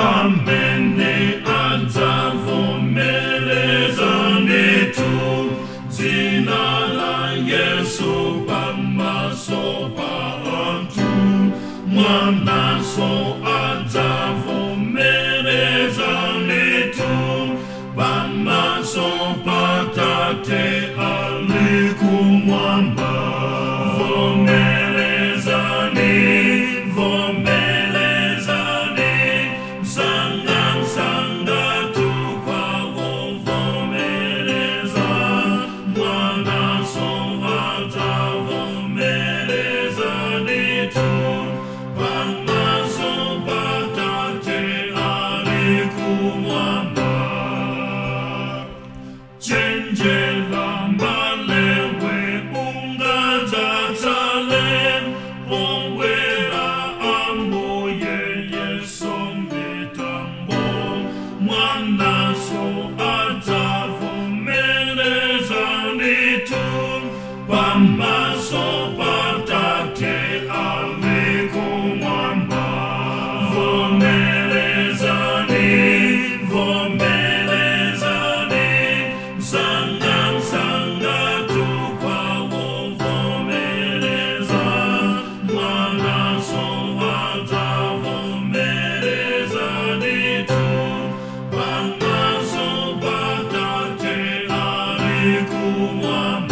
Amene adzavomereza ndithu dzina la Yesu pamaso pa anthu, Mwananso adzavomereza ndithu pamaso pa Tate ali kumwamba. Vomerezani, vomerezani, msanga msanga kwa wovomereza, Mwananso adzavomereza ndithu pamaso pa Tate ali kumwamba. Chenjela m'balewe, ungadzatsale pobwera Ambuye Yesu m'mitambo. Mwananso adzavomereza ndithu pamaso pa Tate ali kumwamba. Vomerezani, vomerezani, msanga msanga kwa wovomereza, Mwananso adzavomereza ndithu pamaso pa Tate ali kumwamba.